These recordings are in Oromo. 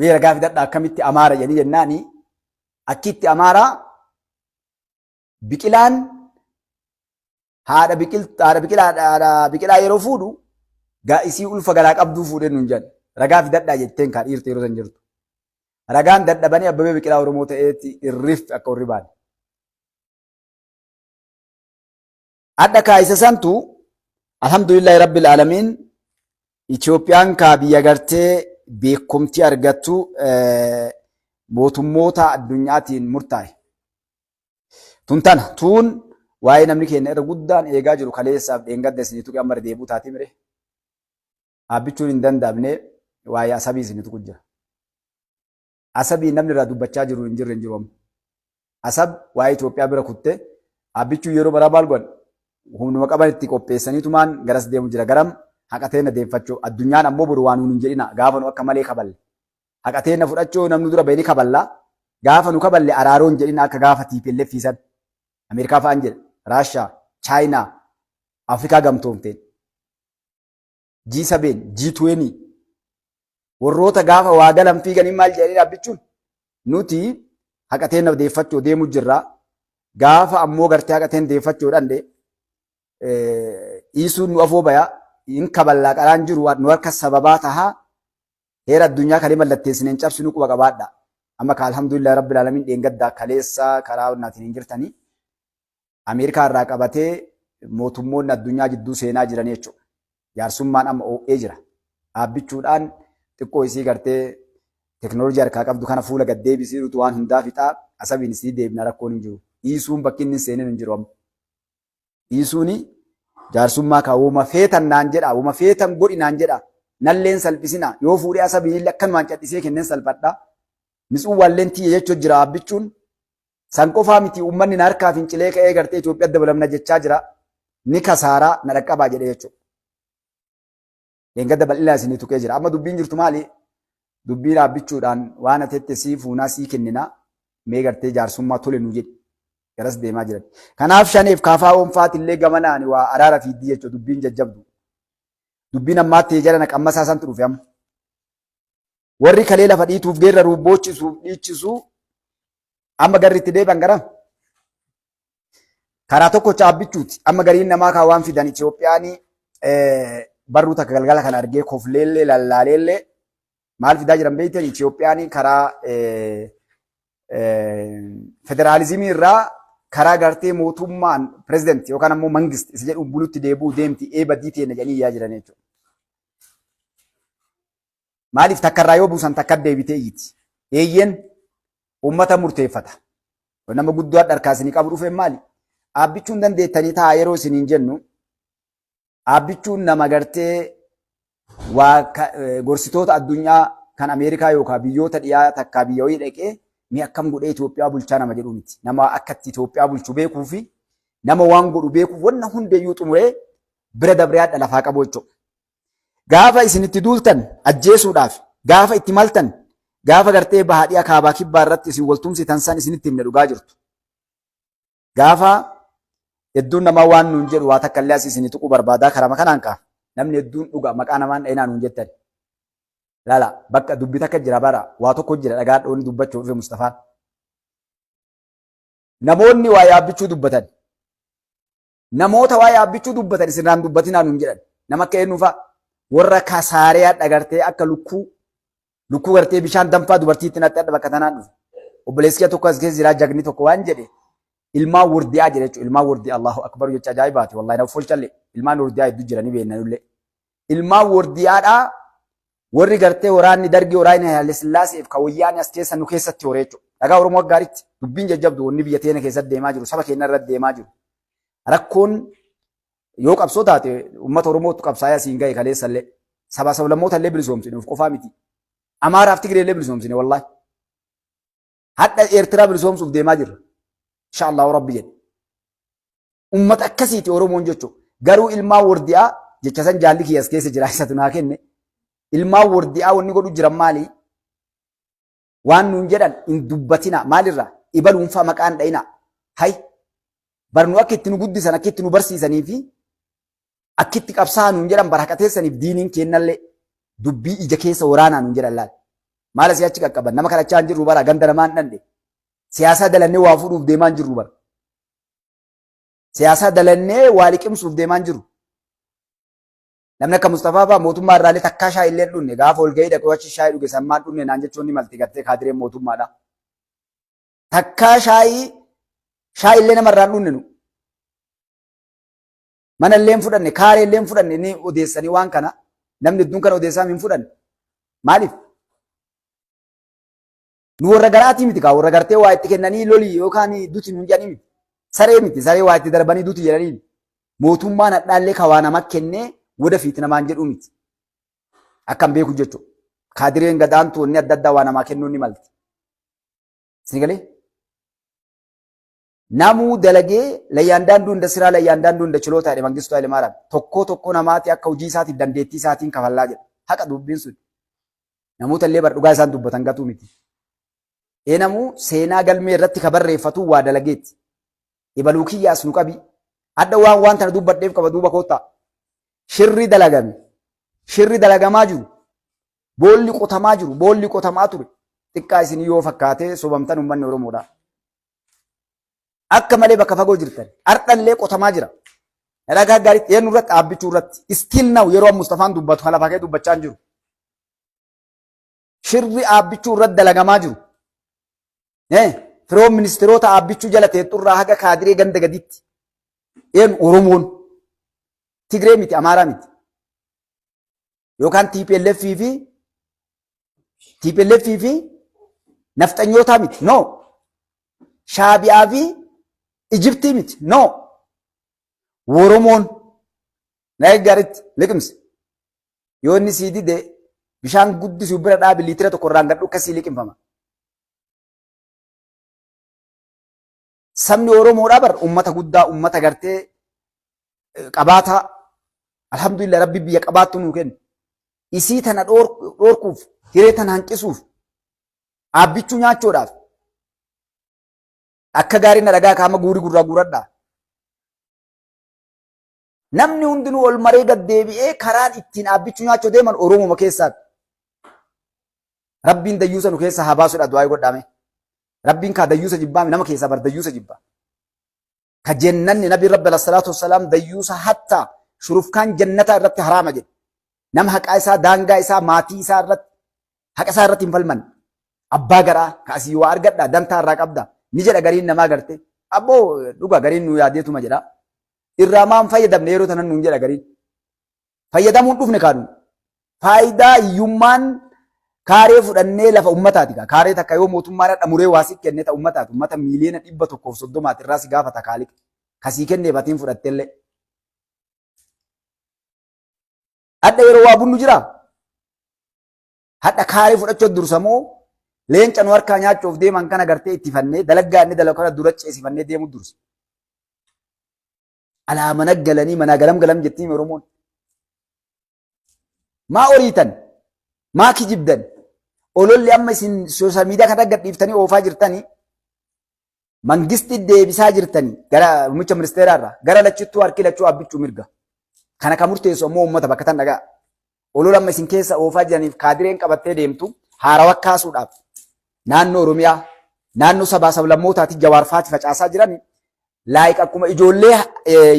Mee ragaa fidadhaa akkamitti Amaara jedhanii jennaani akkitti Amaaraa Biqilaan haadha biqilaa haadha biqilaa yeroo fuudhu gaa isii ulfa garaa qabduu fuudhee nuun jedhan. Ragaa fidadhaa jetteen kaa dhiirti yeroo san jirtu. Ragaan dadhabanii Abbabee Biqilaa Oromoo ta'eetti irrif akka warri baane. Hadha kaa isa santu alhamdulillahi rabbil aalamiin Itoophiyaan kaa biyya gartee beekumtii argattu mootummoota addunyaatiin murtaa'e. Tun tana tuun waa'ee namni keenya irra guddaan eegaa jiru kaleessaaf dheengadda isinii tuqe amma irra deebi'uu taatee mire. Dhaabbichuun hin danda'amne waa'ee asabii isinii tuqu jira. Asabii namni irraa dubbachaa jiru hin jirre hin jiru amma. Asab waa'ee Itoophiyaa bira kutte dhaabbichuun yeroo baraa maal godhan humnuma qaban itti qopheessaniitumaan garas deemu jira garam haqateena deeffachuu addunyaan ammoo boru waan nuun hin jedhina gaafa nu akka malee kaballe. Haqa teenna fudhachuu namni dura bahee ni kaballa. Gaafa nu kaballe araaroo hin jedhina akka gaafa TPLF san. Ameerikaa fa'aan jedha. Raashaa, Chaayinaa, Afrikaa gamtoomteen. G7, G20. Warroota gaafa waa galan fiiganii maal jedhanii dhaabbichuun nuti haqa teenna deeffachuu deemu jirra. Gaafa ammoo gartee haqa teen deeffachuu dhandhe dhiisuun nu afoo baya hin kaballaa qaraan jiru nu harka sababaa tahaa Heera addunyaa kalee mallatteessineen cabsinu quba qabaadha. Amma ka alhamdulillah rabbil alamin dheengaddaa kaleessa karaa naatiin hin jirtanii. Ameerikaa irraa qabatee mootummoonni addunyaa jidduu seenaa jiran jechuudha. Jaarsummaan amma oo'ee jira. Dhaabbichuudhaan xiqqoo isii gartee teknoolojii harkaa qabdu kana fuula gad deebisiirutu waan hundaa fixaa asabiin isii deebina rakkoon hin jiru. Dhiisuun bakki inni hin seenin hin jiru amma. Dhiisuuni jaarsummaa kaa woma feetan naan jedha woma feetan godhi naan jedha nalleen salphisina yoo fuudhee asabiinillee akkanumaan cadhisee kenneen salphadha. Mitsuwwaalleen tiyya jechuu jira abbichuun san qofaa miti uummanni na harkaa fincilee ka'ee gartee Itoophiyaa dabalamna jechaa jira ni kasaaraa na dhaqqabaa jedhee jechuudha. Dheengadda bal'inaan isinii tuqee jira. Amma dubbiin jirtu maali? Dubbii dhaabbichuudhaan waan atette sii fuunaa sii kenninaa mee gartee jaarsummaa tole nu jedhi. Garas deemaa jiran. Kanaaf shaneef kaafaa oonfaati illee gamanaan waa araara fiiddii jechuudha dubbiin jajjabdu. Dubbiin ammaatti jala naqammasaa santu dhufe amma. Warri kalee lafa dhiituuf geerraruuf boochisuuf dhiichisuu amma garri itti deebi'an gara karaa tokko caabbichuuti. Amma gariin namaa kaa waan fidan Itoophiyaan barruu takka galgala kana argee kofleellee lallaaleellee maal fidaa jiran beektan Itoophiyaan karaa federaalizimii irraa karaa gartee mootummaan pirezidantii yookaan ammoo mangist isa jedhuun bulutti deebi'uu deemti eeba badii teenna jedhanii iyyaa jiran jechuudha. Maaliif takka irraa yoo buusan takka deebitee iyyiti. Eeyyeen uummata murteeffata. Nama guddoo harkaa isinii qabu dhufeen maali? Dhaabbichuun dandeettanii ta'a yeroo isiniin jennu dhaabbichuun nama gartee waa gorsitoota addunyaa kan Ameerikaa yookaan biyyoota dhiyaa takkaa biyya wayii dhaqee mee akkam godhee Itoophiyaa bulchaa nama jedhu miti. Nama akkatti Itoophiyaa bulchu beekuu fi nama waan godhu beekuuf wanna hundeeyyuu xumuree bira dabree hadha lafaa qabu jechuudha. Gaafa isin itti duultan ajjeesuudhaaf, gaafa itti maltan, gaafa gartee baha dhi'a kaabaa kibbaa irratti isin waltumsitan san isinitti himne dhugaa jirtu. Gaafa hedduun namaa waan nuun jedhu waa takka illee asii isinii tuquu barbaadaa karama kanaan kaa namni hedduun dhuga maqaa namaan dha'inaa nuun jettan. Laala bakka dubbi takka jira bara waa tokko jira dhagaa dhoonni dubbachuu dhufe Mustafaan. Namoonni waa yaabbichuu dubbatan. Namoota waa'ee Abbichuu dubbatan isinirraan dubbatinaa nuun jedhan. Nama akka eenyu fa'a? Warra kasaaree hadha gartee akka lukkuu lukkuu gartee bishaan danfaa dubartiitti natti hadha bakka tanaan dhufe. Obboleessi kee tokko as keessa jira jagni tokko waan jedhe ilmaan wordiyaa jedhe jechuudha. Ilmaan wordiyaa Allahu akbar jecha ajaa'ibaati wallahi na folchalle ilmaan wordiyaa hedduu jira ni beekna nullee. Ilmaan wordiyaadhaa warri gartee waraanni dargii waraanni Haile Sillaaseef kan wayyaanee as keessa nu keessatti horee jechuudha. Dhagaa Oromoo akka gaariitti dubbiin jajjabdu wanni biyya teena keessatti deemaa jiru saba keenya irratti deemaa jiru. Rakkoon yoo qabsoo taate uummata Oromootu qabsaa'ee asiin gahe kaleessa illee sabaa sablammoota illee bilisoomsine of qofaa miti. Amaaraaf Tigree illee bilisoomsine wallaahi. Hadha Eertiraa bilisoomsuuf deemaa jirra. Insha Allahu Rabbi jedhe. Ummata akkasiiti Oromoon jechuudha. Garuu ilmaan wordi'aa jecha san jaalli kiyya as keessa jira isatu naa kenne. Ilmaan wordi'aa wanni godhu jiran maali? Waan nuun jedhan hin dubbatina maalirraa? Ibaluunfaa maqaan dha'ina. Hay barnu akka itti nu guddisan akka itti nu barsiisanii fi akka itti qabsaa'aa nuun jedhan bara haqateessaniif diiniin kennallee dubbii ija keessa waraanaa nuun jedhan laal. Maal asii achi qaqqaban? Nama kadhachaa hin jirru bara, ganda namaa hin dhandhe. Siyaasaa dalannee waa fuudhuuf deemaa hin jirru bara. Siyaasaa dalannee waa liqimsuuf deemaa hin jirru. Namni akka Mustafaa fa'aa mootummaa irraallee takkaa shaayii illee hin dhunne, gaafa ol gahii dhaqee achi shaayii dhuge sammaan dhunne naan jechuun ni malti gartee kaadireen mootummaadha. Takkaa shaayii illee nama irraa hin dhunne nu. Mana illee hin fudhanne, kaaree illee hin fudhanne, ni odeessanii waan kana namni hedduun kana odeessaa hin fudhanne. Maaliif? Nu warra garaatii miti kaa, warra gartee waa itti kennanii loli yookaan duti nuun jedhanii miti. Saree miti, saree waa itti darbanii duti jedhanii. Mootummaan hadhaallee ka waa nama kennee wada fiiti namaan jedhuu miti. Akkan beeku jechuudha. Kaadireen gadaantu wanni adda addaa waa namaa kennuu ni malti. Isin galee? Namuu dalagee layyaandaanduu inda siraa layyaandaanduu inda chilootaa jedhe Mangistuu Hayilemaariyaam. Tokkoo tokkoo namaati akka hojii isaatiif dandeettii isaatiin kafallaa jedha. Haqa dubbiin sun. Namoota illee bar dhugaa isaan dubbatan gatuu miti. Ee, namuu seenaa galmee irratti ka barreeffatu waa dalageetti. Ibaluu kiyyaas nu qabi. Adda waan tana dubbadheef qaba duuba koottaa. Shirri dalagame. Shirri dalagamaa jiru. Boolli qotamaa jiru. Boolli qotamaa ture. Xiqqaa isin yoo fakkaatee sobamtan uummanni Oromoodha. Akka malee bakka fagoo jirtan. Ardhallee qotamaa jira. Dhagaa gaariitti eenyu irratti? Dhaabbichuu irratti. Still now, yeroo Mustafaan dubbatu kan lafaa ka'ee dubbachaa hin jiru. Shirri dhaabbichuu irratti dalagamaa jiru. Firoon ministeerota dhaabbichuu jala teetturraa haga kaadiree ganda gaditti. Eenyu? Oromoon. Tigree miti, Amaaraa miti. Yookaan TPLF fi nafxanyootaa miti. No. Shaabi'aa fi Ijiptii miti. No. Oromoon na gaariitti liqimse. Yoo inni sii dide, bishaan guddisuu bira dhaabi, liitira 1 irraan gadhu akkasii liqimfama. Sabni Oromoodhaa bar ummata guddaa, ummata gartee qabaataa. Alhamdulillah, Rabbi biyya qabaattu nuu kennu. Isii tana dhoorkuuf, hiree tana hanqisuuf, dhaabbichuu nyaachuudhaaf akka gaarii na dhagaa kaama guurii gurraa guuradhaa. Namni hundinuu ol maree gad deebi'ee karaan ittiin dhaabbichuu nyaachuu deeman Oromoma keessaati. Rabbiin dayyuusa nu keessa haa baasudha, du'aa godhaame. Rabbiin kaa dayyuusa jibbaame, nama keessaa bar dayyuusa jibba. Ka jennanni Nabi Rabbi alayhi salaatu wassalaam dayyuusa hatta shurufkaan jannataa irratti haraama jedhe. Nama haqaa isaa, daangaa isaa, maatii isaa irratti, haqa isaa irratti hin falman. Abbaa garaa ka asii waa argadhaa dantaa irraa qabda ni jedha gariin namaa garte. Abboo, dhuga gariin nu yaadeetuma jedha. Irraa maan fayyadamne yeroo tanan nuun jedha gariin. Fayyadamuun dhufne kaanu. Faayidaa hiyyummaan kaaree fudhannee lafa ummataati kaa. Kaaree takka yoo mootummaan hadha muree waa si kenne ta ummataati. Ummata 130,000,000 irraa si gaafata kaaliq. Kasii kennee batiin fudhattellee. Hadha yeroo waa bunnu jiraa? Hadha kaaree fudhachuu dursamoo leenca nu harkaa nyaachuuf deeman kana gartee ittifannee dalaggaa inni dalagu kana dura ceesifannee deemu dursa? Alaa mana galanii manaa galam galam jettiin Oromoon. Maa oriitan? Maa kijibdan? Ololli amma isin social media kana gadhiiftanii oofaa jirtanii, mangisti deebisaa jirtanii gara muummicha ministeeraa irraa gara lachittuu harki lachuu abbichuu mirga. Kana kan murteessu ammoo uummata bakka tan dhagaa. Olola amma isin keessa oofaa jiraniif kaadireen qabattee deemtu haarawa kaasuudhaaf naannoo Oromiyaa, naannoo sabaa sablammootaati Jawaarfaati facaasaa jiran, like akkuma ijoollee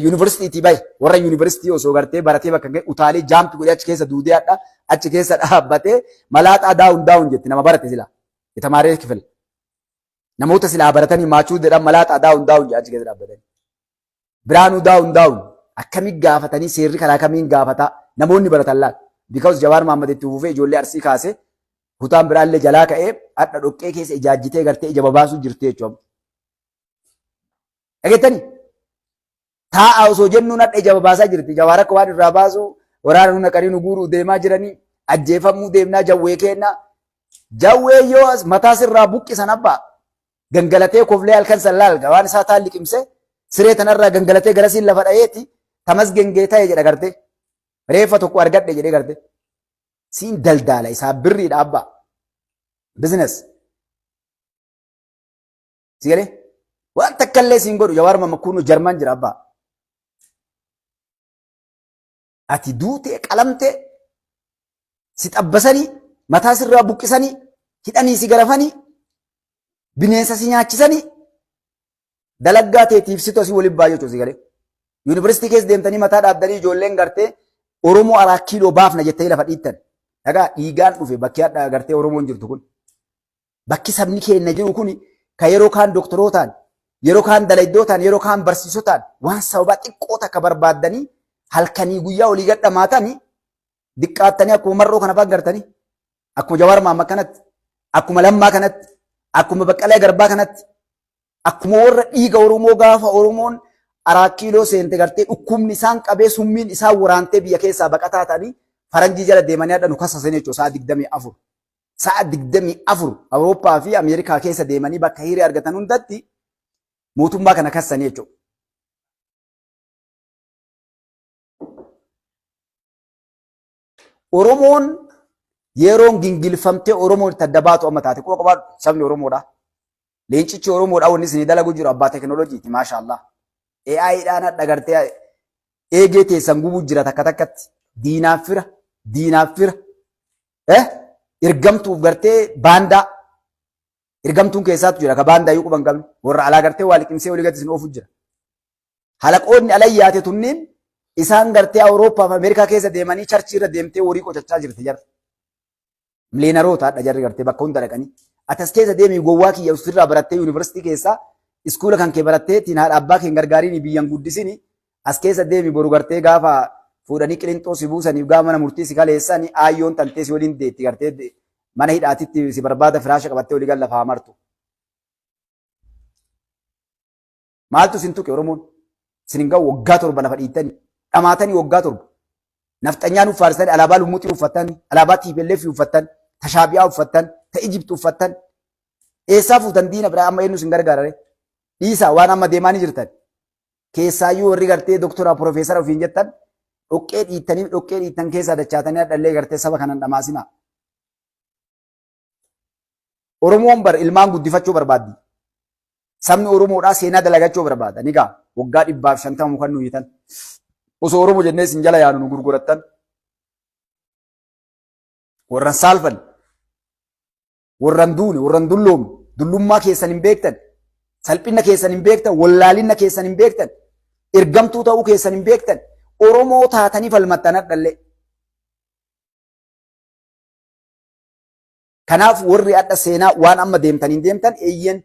yuunivarsiitii bahe, warra yuunivarsiitii osoo gartee baratee bakka ga'e utaalee jump godhee achi keessa duudee hadha achi keessa dhaabbatee malaaxaa down down jetti nama barate sila የተማረ ክፍል namoota silaa baratanii maachuu jedhan malaaxaa down down jedha achi keessa dhaabbatanii. Biraanuu down down akkamii gaafatanii, seerri karaa kamiin gaafataa namoonni baratan laata? Because Jawaar Mahaammad itti fufee ijoollee Arsii kaasee kutaan biraallee jalaa ka'ee hadha dhoqqee keessa ijaajjitee gartee ija babaasuu jirti jechuudha. Dhageettanii? Taa'a osoo jennuun hadha ija babaasaa jirti. Jawaar akka waan irraa baasu waraana nu naqanii nu guuruu deemaa jiranii, ajjeefamuu deemnaa jawwee kenna. Jawwee yoo as mataa sirraa buqqisan abbaa gangalatee koflee halkan san laal waan isaa taan liqimsee siree tanarraa gangalatee garasiin lafa dhayeeti tamasgen geeta'e jedha gartee. Reeffa tokko argadhe jedhee gartee. Siin daldaala isaa birriidha abbaa. Business. Si galee? Waan takka illee siin godhu Jawaar Mamakkuun Jarman jira abbaa. Ati duutee qalamtee si xabbasanii mataa sirraa buqqisanii Hidhanii si garafanii, bineensa si nyaachisanii, dalaggaa teetiif situ asii waliin baay'ee jechuudha si galee. Yuunivarsiitii keessa deemtanii mataa dhaabdanii ijoolleen gartee Oromoo araa kiiloo baafna jettanii lafa dhiittan. Dhagaa dhiigaan dhufe bakki hadha gartee Oromoon jirtu kun. Bakki sabni keenya jiru kun kan yeroo kaan doktorootaan, yeroo kaan dalaydootaan, yeroo kaan barsiisotaan waan sababaa xiqqoo takka barbaaddanii halkanii guyyaa olii gad dhamaatanii diqqaattanii akkuma marroo kana fa'aa gartanii akkuma Jawaar Mahammad kanatti, akkuma Lammaa kanatti, akkuma Baqqalee Garbaa kanatti, akkuma warra dhiiga Oromoo gaafa Oromoon araa kiiloo seente gartee dhukkubni isaan qabee summiin isaan waraantee biyya keessaa baqataa ta'anii faranjii jala deemanii hadha nu kasasan jechuudha sa'a 24. Sa'a 24 Awurooppaa fi Ameerikaa keessa deemanii bakka hiree argatan hundatti mootummaa kana kassanii jechuudha. Oromoon yeroon gingilfamtee Oromoon itti adda baatu amma taate quba qabaadhu sabni Oromoodha. Leencichi Oromoodha wanni isinii dalagu jiru abbaa teekinooloojiiti maashaallah. AI dhaan hadha gartee eegee teessan gubuu jira takka takkatti diinaaf fira diinaaf fira eh ergamtuuf gartee baandaa ergamtuun keessaatu jira ka baandaa iyyuu quba hin qabne warra alaa gartee waa liqimsee olii gadi isin oofu jira. Halaqoonni alayyaate tunniin isaan gartee Awurooppaa fi Ameerikaa keessa deemanii charchii irra deemtee horii qocachaa jirti jarri. Miliyeenaroota hadha jarri gartee bakka hunda dhaqanii. Ati as keessa deemii gowwaa kiyya ofirraa barattee yuunivarsiitii keessaa iskuula kan kee barattee ittiin haadha abbaa kee hin gargaariin biyyan guddisini as keessa deemi boru gartee gaafa fuudhanii qilinxoo si buusaniif gaafa mana murtii si kaleessani aayyoon tantee si waliin deetti gartee mana hidhaatitti si barbaada firaasha qabattee olii gad lafaa martu. Maaltu isin tuqe Oromoon? Isin hin gahu waggaa 7 lafa dhiittanii dhamaatanii waggaa 7. Nafxanyaa nuuf faarsitanii alaabaa lummuxii uffattan, alaabaa TPLF uffattan, ta Shaabiyaa uffattan, ta Ijipti uffattan. Eessaa fuutan diina biraa amma eenyu isin gargaarare? Dhiisaa waan amma deemaa ni jirtan. Keessaayyuu warri gartee doktora profeesara ofiin jettan dhoqqee dhiittanii dhoqqee dhiittan keessaa dachaatanii hadhallee gartee saba kanan dhamaasinaa. Oromoon bar ilmaan guddifachuu barbaaddi. Sabni Oromoodhaa seenaa dalagachuu barbaada. Ni gaa waggaa 150 mukan nu hiitan. Osoo Oromoo jennee isin jala yaanu nu gurgurattan. Warran saalfan, warran duune, warran dulloomne, dullummaa keessan hin beektan, salphina keessan hin beektan, wallaalinna keessan hin beektan, ergamtuu ta'uu keessan hin beektan, Oromoo taatanii falmattan hadhallee. Kanaaf warri hadha seenaa waan amma deemtaniin deemtan eeyyen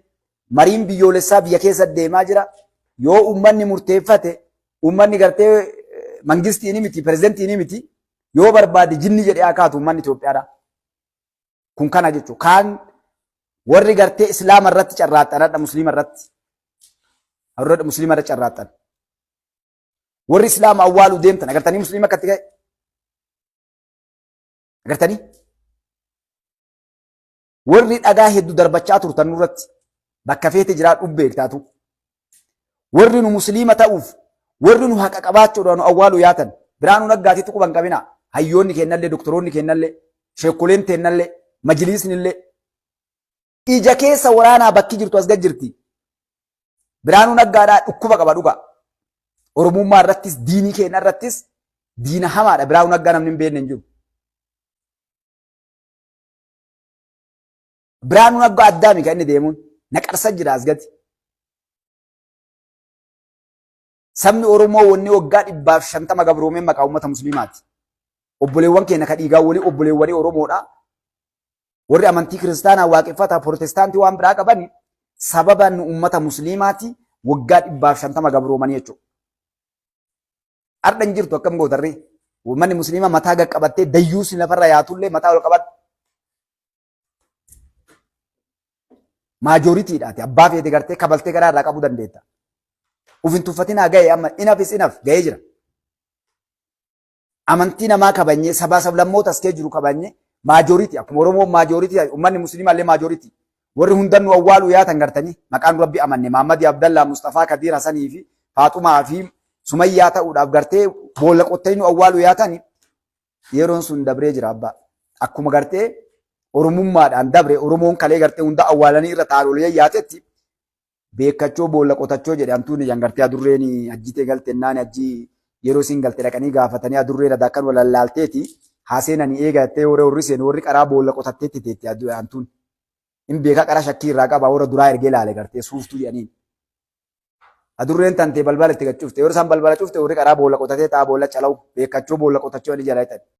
mariin biyyoolessaa biyya keessa deemaa jira. Yoo uummanni murteeffate uummanni gartee mangistiin miti pirezidantiin miti yoo barbaade jinni jedhee haa kaatu uummanni Itoophiyaadha. Kun kana jechuudha. Kaan warri gartee Islaama irratti carraaxxan hadha Musliima irratti. Warri Musliima irratti carraaxxan. Warri Islaama awwaaluu deemtan agartanii Musliima akkatti ka'e. Agartanii? Warri dhagaa hedduu darbachaa turtan nurratti bakka feete jiraadhu beektaatu. Warri nu musliima ta'uuf warri nu haqa qabaachuudhaan nu awwaaluu yaatan biraa nu naggaatitti quban qabina. Hayyoonni kennallee, doktoroonni kennallee, sheekoleen teennallee, majliisnillee. Ija keessa waraanaa bakki jirtu as gad jirti. Biraanuu Naggaadhaa dhukkuba qaba dhugaa. Oromummaa irrattis diinii keenya irrattis diina hamaadha. Biraanuu Naggaa namni hin beekne hin jiru. Biraanuu Naggaa addaami kan inni deemuun naqarsa jira as gadi. Sabni Oromoo wanni waggaa 150 gabroomeen maqaa uummata musliimaati. Obboleewwan keenya ka dhiigaa walii obboleewwanii Oromoodha. Warri amantii kiristaanaa waaqeffataa pirootestaantii waan biraa qabani sababa nu uummata musliimaati waggaa 150 gabroomanii jechuudha. Har'a hin jirtu akkam gootarree? Uummanni musliimaa mataa gaqqabattee dayyuusni lafarra yaatullee mataa ol qabadhu. Maajooritiidhaati. Abbaa feete gartee kabaltee garaa irraa qabuu dandeetta. Uf hin tuffatinaa ga'e amma inafis inaf ga'ee jira. Amantii namaa kabanyee sabaa sablammoota as kee jiru kabanyee maajooritii akkuma Oromoon maajooritii uummanni musliimaa illee maajooritii. Warri hundan nu awwaaluu yaatan gartanii maqaan rabbi amanne Mahammadi Abdallaa Mustafaa Kadiir Hasanii fi Faaxumaa fi Sumayyaa ta'uudhaaf gartee boolla qottanii nu awwaaluu yaatani yeroon sun dabree jira abbaa. Akkuma gartee Oromummaadhaan dabre Oromoon kalee gartee hunda awwaalanii irra taa'an ol yaatetti beekkachoo boolla qotachoo jedhe hantuunni jan gartee adurreen ajjitee galte naan ajji yeroo isin galte dhaqanii gaafatanii adurreen adaa akkan walallaalteeti haaseenanii eega jettee warri seenu warri qaraa boolla qotatteetti teetti hantuun. Hin beekaa, qara shakkii irraa qaba, warra duraa ergee laale gartee suuftuu jedhaniin. Adurreen tantee balbala itti gad cufte. Yeroo isaan balbala cufte, warri qaraa boolla qotatee ta'a, boolla calawu beekachuu, boolla qotachuu ani jala jedhan.